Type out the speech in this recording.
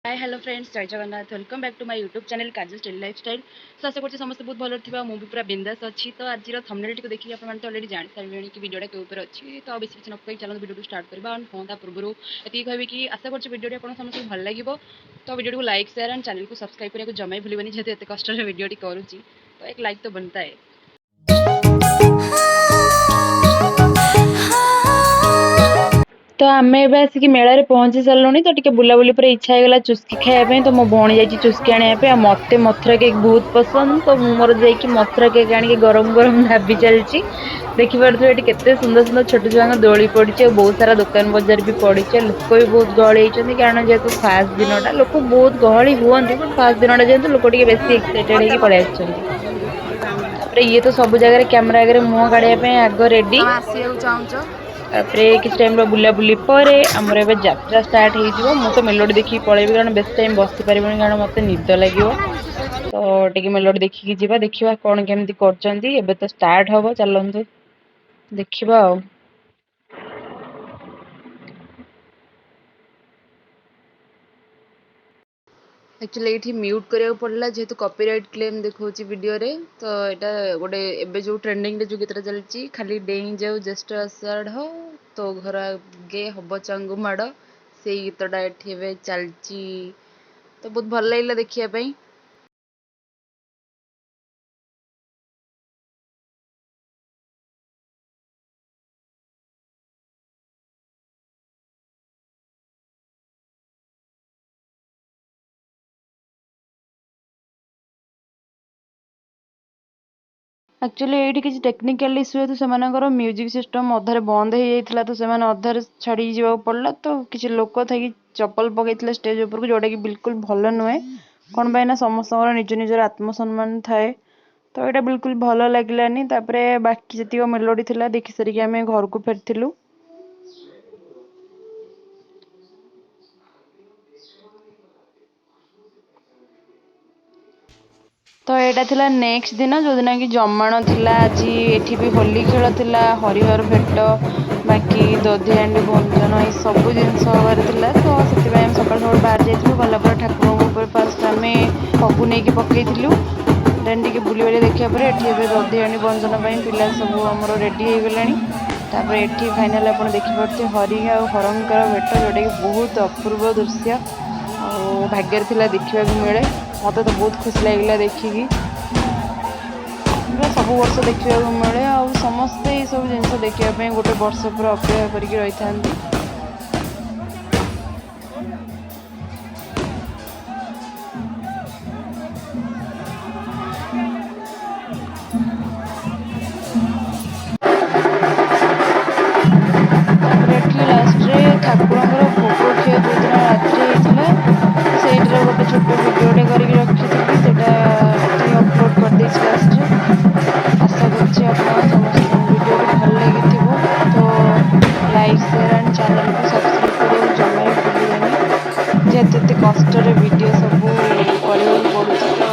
ହାଏ, hello friends, ଜୟ Jagannath. Welcome back to my YouTube channel Kajal daily lifestyle. ତ ଆଶା କରୁଛି ସମସ୍ତେ ବହୁତ ଭଲରେ ଥିବେ ଆଉ ମୁଁ ବି ପୁରା ବିନ୍ଦାସ ଅଛି। ତ ଆଜିର ଥମ୍ବନେଲ୍ଟିକୁ ଦେଖିକି ଆପଣମାନେ ତ ଅଲରେଡ଼ି ଜାଣିସାରିବେଣି କି ଭିଡ଼ିଓଟା କେଉଁ ଉପରେ ଅଛି। ତ ଆଉ ବେଶୀ କିଛି ନ କହି ଚାଲନ୍ତୁ, ଭିଡ଼ିଓକୁ ଷ୍ଟାର୍ଟ କରିବା। ଆଣ୍ଡ ହଁ, ତା ପୂର୍ବରୁ ଏତିକି କହିବି କି ଆଶା କରୁଛି ଭିଡ଼ିଓଟି ଆପଣ ସମସ୍ତଙ୍କୁ ଭଲ ଲାଗିବ। ତ ଭିଡ଼ିଓଟିକୁ ଲାଇକ୍, ସେୟାର ଆଣ୍ଡ ଚ୍ୟାନେଲକୁ ସବସ୍କ୍ରାଇବ୍ କରିବାକୁ ଜମା ବି ଭୁଲିବେନି। ଯେହେତୁ ଏତେ କଷ୍ଟରେ ଭିଡ଼ିଓଟି କରୁଛି, ତ ଏକ ଲାଇକ୍ ତ बनता है। ତ ଆମେ ଏବେ ଆସିକି ମେଳାରେ ପହଞ୍ଚି ସାରିଲୁଣି। ତ ଟିକେ ବୁଲାବୁଲି ପରେ ଇଚ୍ଛା ହେଇଗଲା ଚୁସ୍କି ଖାଇବା ପାଇଁ। ତ ମୋ ଭଉଣୀ ଯାଇଛି ଚୁସ୍କି ଆଣିବା ପାଇଁ ଆଉ ମୋତେ ମଥୁରା କେକ୍ ବହୁତ ପସନ୍ଦ। ତ ମୁଁ ମୋର ଯାଇକି ମଥୁରା କେକ୍ ଆଣିକି ଗରମ ଗରମ ଢାବି ଚାଲିଛି। ଦେଖିପାରୁଥିବେ, ଏଠି କେତେ ସୁନ୍ଦର ସୁନ୍ଦର ଛୋଟ ଛୁଆଙ୍କ ଦୋଳି ପଡ଼ିଛି ଆଉ ବହୁତ ସାରା ଦୋକାନ ବଜାର ବି ପଡ଼ିଛି ଆଉ ଲୋକ ବି ବହୁତ ଗହଳି ହେଇଛନ୍ତି, କାରଣ ଯେହେତୁ ଫାଷ୍ଟ ଦିନଟା, ଲୋକ ବହୁତ ଗହଳି ହୁଅନ୍ତି। ବଟ୍ ଫାଷ୍ଟ ଦିନଟା ଯେହେତୁ, ଲୋକ ଟିକେ ବେଶୀ ଏକ୍ସାଇଟେଡ୍ ହେଇକି ପଳେଇ ଆସିଛନ୍ତି। ତାପରେ ଇଏ ତ ସବୁ ଜାଗାରେ କ୍ୟାମେରା ଆଗରେ ମୁହଁ କାଢ଼ିବା ପାଇଁ ଆଗ ରେଡି। ତମେ ଆସିବାକୁ ଚାହୁଁଛ? ତାପରେ କିଛି ଟାଇମ୍ର ବୁଲାବୁଲି ପରେ ଆମର ଏବେ ଯାତ୍ରା ଷ୍ଟାର୍ଟ ହେଇଯିବ। ମୁଁ ତ ମେଲୋଡ଼ି ଦେଖିକି ପଳେଇବି, କାରଣ ବେଶୀ ଟାଇମ୍ ବସିପାରିବିନି, କାରଣ ମୋତେ ନିଦ ଲାଗିବ। ତ ଟିକେ ମେଲୋଡ଼ି ଦେଖିକି ଯିବା, ଦେଖିବା କ'ଣ କେମିତି କରୁଛନ୍ତି। ଏବେ ତ ଷ୍ଟାର୍ଟ ହବ, ଚାଲନ୍ତୁ ଦେଖିବା। ଆଉ ଆକ୍ଚୁଆଲି ଏଇଠି ମ୍ୟୁଟ୍ କରିବାକୁ ପଡ଼ିଲା, ଯେହେତୁ କପିରାଇଟ୍ କ୍ଲେମ୍ ଦେଖାଉଛି ଭିଡ଼ିଓରେ। ତ ଏଇଟା ଗୋଟେ ଏବେ ଯେଉଁ ଟ୍ରେଣ୍ଡିଂରେ ଯେଉଁ ଗୀତଟା ଚାଲିଛି, ଖାଲି ଡେଇଁ ଯାଉ ଜ୍ୟେଷ୍ଠ ଆଷାଢ଼, ତୋ ଘର ଆଗେ ହବ ଚାଙ୍ଗୁ ମାଡ଼, ସେଇ ଗୀତଟା ଏଠି ଏବେ ଚାଲିଛି। ତ ବହୁତ ଭଲ ଲାଗିଲା ଦେଖିବା ପାଇଁ। ଆକ୍ଚୁଆଲି ଏଇଠି କିଛି ଟେକ୍ନିକାଲ୍ ଇସ୍ୟୁ ହେତୁ ସେମାନଙ୍କର ମ୍ୟୁଜିକ୍ ସିଷ୍ଟମ୍ ଅଧାରେ ବନ୍ଦ ହେଇଯାଇଥିଲା। ତ ସେମାନେ ଅଧାରେ ଛାଡ଼ିକି ଯିବାକୁ ପଡ଼ିଲା। ତ କିଛି ଲୋକ ଥାଇକି ଚପଲ ପକାଇଥିଲେ ଷ୍ଟେଜ୍ ଉପରକୁ, ଯେଉଁଟାକି ବିଲକୁଲ ଭଲ ନୁହେଁ। କ'ଣ ପାଇଁ ନା ସମସ୍ତଙ୍କର ନିଜ ନିଜର ଆତ୍ମସମ୍ମାନ ଥାଏ। ତ ଏଇଟା ବିଲକୁଲ ଭଲ ଲାଗିଲାନି। ତାପରେ ବାକି ଯେତିକ ମେଲୋଡ଼ି ଥିଲା, ଦେଖି ସାରିକି ଆମେ ଘରକୁ ଫେରିଥିଲୁ। ତ ଏଇଟା ଥିଲା ନେକ୍ସଟ ଦିନ, ଯେଉଁଦିନ କି ଜମାଣ ଥିଲା। ଆଜି ଏଠି ବି ହୋଲି ଖେଳ ଥିଲା, ହରିହର ଭେଟ, ବାକି ଦଧିହାଣ୍ଡି ଭଞ୍ଜନ, ଏଇ ସବୁ ଜିନିଷ ହବାର ଥିଲା। ତ ସେଥିପାଇଁ ଆମେ ସକାଳୁ ସକାଳୁ ବାହାରି ଯାଇଥିଲୁ। ଗଲା ପରେ ଠାକୁରଙ୍କ ଉପରେ ଫାଷ୍ଟ ଆମେ ଫଗୁ ନେଇକି ପକେଇଥିଲୁ। ଦେନ୍ ଟିକେ ବୁଲିବାଲି ଦେଖିବା ପରେ ଏଠି ଏବେ ଦଧିହାଣ୍ଡି ଭଞ୍ଜନ ପାଇଁ ପିଲା ସବୁ ଆମର ରେଡ଼ି ହେଇଗଲେଣି। ତାପରେ ଏଠି ଫାଇନାଲ୍ ଆପଣ ଦେଖିପାରୁଥିବେ ହରି ଆଉ ହରଙ୍କର ଭେଟ, ଯେଉଁଟାକି ବହୁତ ଅପୂର୍ବ ଦୃଶ୍ୟ ଆଉ ଭାଗ୍ୟରେ ଥିଲା ଦେଖିବାକୁ ମିଳେ। ମୋତେ ତ ବହୁତ ଖୁସି ଲାଗିଲା ଦେଖିକି। ପୁରା ସବୁ ବର୍ଷ ଦେଖିବାକୁ ମିଳେ ଆଉ ସମସ୍ତେ ଏଇସବୁ ଜିନିଷ ଦେଖିବା ପାଇଁ ଗୋଟେ ବର୍ଷ ପୁରା ଅପେକ୍ଷା କରିକି ରହିଥାନ୍ତି। ତାପରେ ଏଠି ଲାଷ୍ଟରେ ଠାକୁରଙ୍କର ଭୋଗ ଖିଆ ଯେଉଁଦିନ ରାତିରେ ହେଇଥିଲା, ସେଇଥିର ଗୋଟେ ଛୋଟ ଭିଡ଼ିଓଟେ କରିକି ରଖିଥିଲି। ସେଇଟା ଏଠି ଅପଲୋଡ଼ କରିଦେଇଛି ଲାଷ୍ଟରେ। ଆଶା କରୁଛି ଆପଣ ସମସ୍ତଙ୍କୁ ଭିଡ଼ିଓଟି ଭଲ ଲାଗିଥିବ। ତ ଲାଇକ୍, ସେୟାର ଆଣ୍ଡ ଚ୍ୟାନେଲକୁ ସବସ୍କ୍ରାଇବ୍ କରିବାକୁ ଜମା ବି ଭୁଲିବେନି। ଯେହେତୁ ଏତେ କଷ୍ଟରେ ଭିଡ଼ିଓ ସବୁ କରିବାକୁ ପଡ଼ୁଛି, ତ